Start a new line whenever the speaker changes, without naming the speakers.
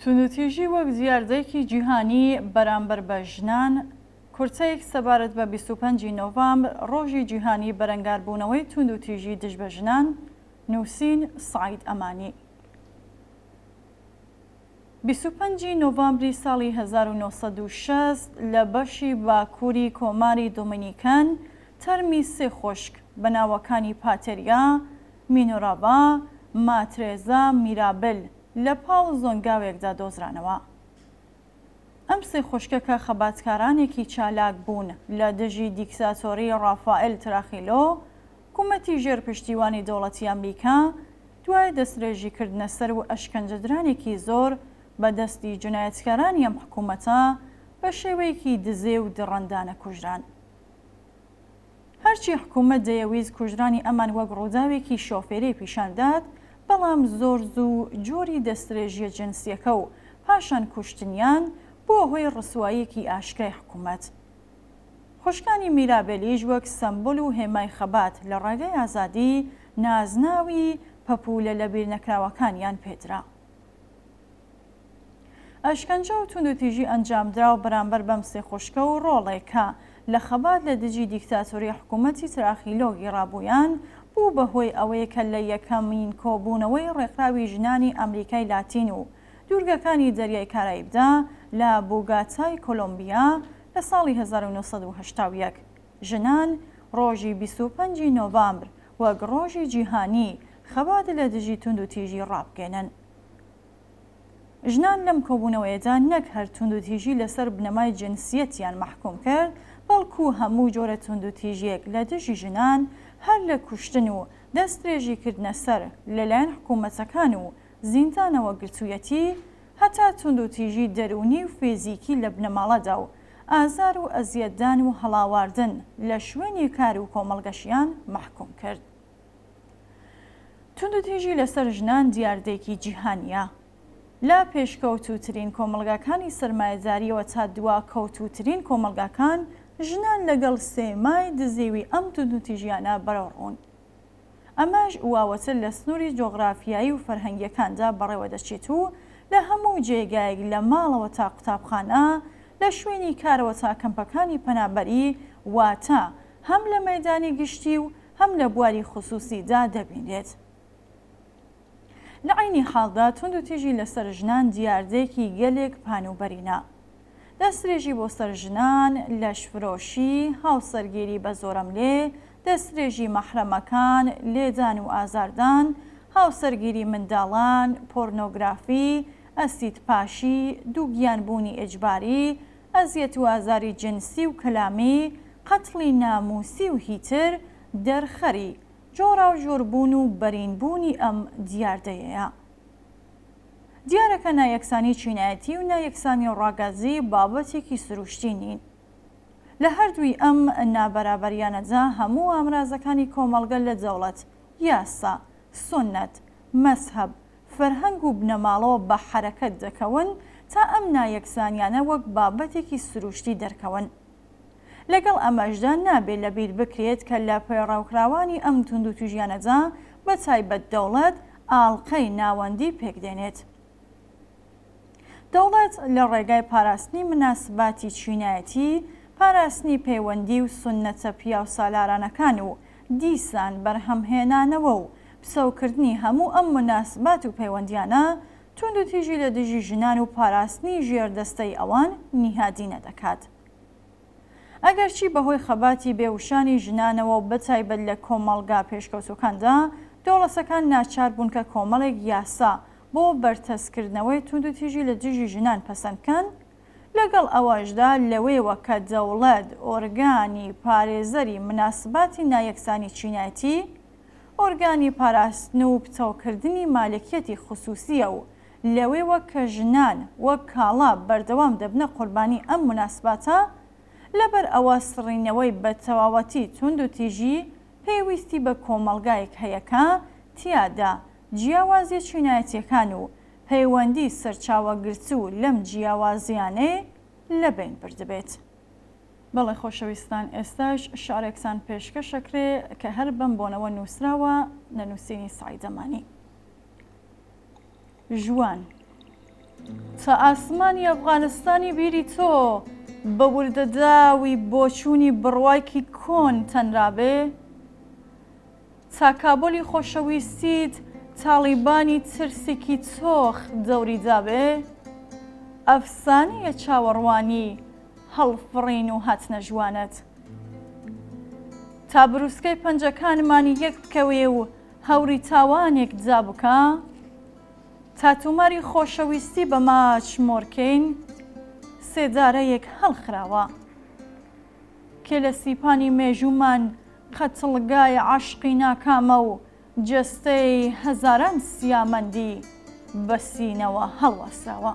توندوتیژی وەک دیاردەیەکی جیهانی بەرامبەر بە ژنان، کورتەیەک سەبارەت بە 25 ی نۆڤامبر ڕۆژی جیهانی بەرەنگاربوونەوەی توندوتیژی دژ بە ژنان، نووسین، سەعید ئەمانی. 25 ی نۆڤامبری ساڵی 1960 لە بەشی باکووری کۆماری دۆمینیکەن تەرمی سێ خوشک بە ناوەکانی پاتێریا مینۆراڤا، ماترێزا میرابل لە پاڵ زۆنگاوێکدا دۆزرانەوە. ئەم سێ خوشکە کە خەباتکارانێکی چالاک بوون لە دژی دیکتاتۆری ڕافائێل تراخیلۆ، حکوومەتی ژێر پشتیوانی دەوڵەتی ئەمریکا، دوای دەستدرێژیکردنە سەر و ئەشکەنجەدرانێکی زۆر بە دەستی جنایەتکارانی ئەم حکوومەتە بە شێوەیەکی دزێو و دڕەندانە کوژران. هەرچی حکوومەت دەیەویست کوژرانی ئەمان وەک ڕووداوێکی شۆفێری پیشان بدات، بەڵام زۆر زوو جۆری دەستدرێژییە جنسییەکە و پاشان کوشتنیان، بووە هۆی ڕسواییەکی ئاشکرای حکوومەت. خوشکانی میرابێلیش وەک سەمبول و هێمای خەبات لە ڕێگای ئازادی، نازناوی پەپوولە لەبیرنەکراوەکانیان پێدرا. ئەشکەنجە و توندوتیژی ئەنجامدراو بەرامبەر بەم سێ خوشکە و ڕۆڵێک کە لە خەبات لە دژی دیکتاتۆری حکوومەتی تراخیلۆ گیڕابوویان، بوو بە هۆی ئەوەی کە لە یەکەمین کۆبوونەوەی ڕێکخراوی ژنانی ئەمریکای لاتین و دوورگەکانی دەریای کارائیبدا لە بوگاتای کۆلۆمبیا لە ساڵی 1981 ژنان ڕۆژی 25 ی نۆڤامبر وەک ڕۆژی جیهانی خەبات لە دژی توندوتیژی ڕابگەێنن. ژنان لەم کۆبوونەوەیەدا نەک هەر توندوتیژی لەسەر بنەمای جنسیەتیان مەحکوم کرد، بەڵکو هەموو جۆرە توندوتیژیەک لە دژی ژنان هەر لە کوشتن و دەستدرێژیکردنە سەر لەلایەن حکوومەتەکان و زیندانەوە گرتوویەتی هەتا توندوتیژی دەروونی و فیزیکی لە بنەماڵەدا و ئازار و ئەزیەتدان و هەڵاواردن لە شوێنی کار و کۆمەڵگەشیان مەحکوم کرد. توندوتیژی لەسەر ژنان دیاردەیەکی جیهانییە. لە پێشکەوتووترین کۆمەڵگاکانی سەرمایەدارییەوە تا دواکەوتووترین کۆمەڵگاکان، ژنان لەگەڵ سێمای دزێوی ئەم توندوتیژیانە بەرەوڕوون. ئەمەش واوەتر لە سنووری جۆغرافیایی و فەرهەنگییەکاندا بەڕێوە دەچێت و لە هەموو جێگایەک لە ماڵەوە تا قوتابخانە، لە شوێنی کارەوە تا کەمپەکانی پەنابەری، واتە هەم لە مەیدانی گشتی و هەم لە بواری خسووسیدا دەبینرێت. لە عەینی حاڵدا توندوتیژی لەسەر ژنان دیاردەیەکی گەلێک پان و بەرینە. دەستدرێژی بۆ سەر ژنان، لەشفرۆشی، هاوسەرگیری بە زۆرەملێ، دەستدرێژی مەحرەمەکان، لێدان و ئازاردان، هاوسەرگیری منداڵان، پۆرنۆگرافی، ئەسیدپاشی، دووگیانبوونی ئیجباری، ئەزیەت و ئازاری جنسی و کەلامی، قەتڵی ناموسی و هیتر، دەرخەری جۆراوجۆر بوون و بەرین بوونی ئەم دیاردەیەیە. دیارە کە نایەکسانی چینایەتی و نایەکسانی ڕەگەزی بابەتێکی سروشتی نین. لە هەردووی ئەم نابەرابەریانەدا هەموو ئامرازەکانی کۆمەڵگە لە دەوڵەت، یاسا، سوننەت، مەزهەب، فەرهەنگ و بنەماڵەوە بە حەرەکەت دەکەون تا ئەم نایەکسانیانە وەک بابەتێکی سروشتی دەرکەون. لەگەڵ ئەمەشدا نابێ لەبیر بکرێت کە لە پەیڕەوکراوانی ئەم توندوتیژیانەدا بە تایبەت دەوڵەت ئاڵقەی ناوەندی پێکدێنێت. دەوڵەت لە ڕێگای پاراستنی مناسباتی چینایەتی، پاراستنی پەیوەندی و سوننەتە پیاوسالارانەکان و دیسان بەرهەمهێنانەوە و پتەوکردنی هەموو ئەم موناسبات و پەیوەندیانە، توندوتیژی لە دژی ژنان و پاراستنی ژێردەستەی ئەوان نیهادینە دەکات. ئەگەرچی بەهۆی خەباتی بێوچانی ژنانەوە و بەتایبەت لە کۆمەڵگا پێشکەوتووەکاندا، دەوڵەتەکان ناچار بوون کە کۆمەڵێک یاسا بۆ بەرتەسککردنەوەی توندوتیژی لە دژی ژنان پەسەند بکەن، لەگەڵ ئەوەشدا لەوەیەوە کە دەوڵەت ئۆرگانی پارێزەری مناسباتی نایەکسانی چینایەتی، ئۆرگانی پاراستن و پتەوکردنی مالکیەتی خسوسییە و لەوێوە کە ژنان وەک کاڵا بەردەوام دەبنە قوربانی ئەم موناسباتە، لەبەر ئەوە سڕینەوەی بە تەواوەتی توندوتیژی پێویستی بە کۆمەڵگایەک هەیە کە تیادا جیاوازیە چینایەتیەکان و پەیوەندی سەرچاوەگرتوو لەم جیاوازیانەی لەبەین بردبێت. بەڵێ خۆشەویستان ئێستاش شعرێکتان پێشکەش ئەکرێ کە هەر بەم بۆنەوە نووسراوە لە نووسینی سەعید ئەمانی. ژوان. تا ئاسمانی ئەفغانستانی بیری تۆ بە وردە داوی بۆچوونی بڕوایکی کۆن تەنرابێ، تا کابۆلی خۆشەویستیت تاڵیبانی ترسێکی تۆخ دەوری دابێ، ئەفسانەیە چاوەڕوانی هەڵفڕین و هاتنە ژوانت. تا بروسکەی پەنجەکانمان یەک بکەوێ و هەوری تاوانێک جا بکا، تا تۆماری خۆشەویستی بە ماچ مۆرکەین، سێدارەیەک هەڵخراوە. کێ لە سیپانی مێژوومان قەتڵگای عەشقی ناکامە و جەستەی هەزاران سیامەندی بە سینەوە هەڵواسراوە.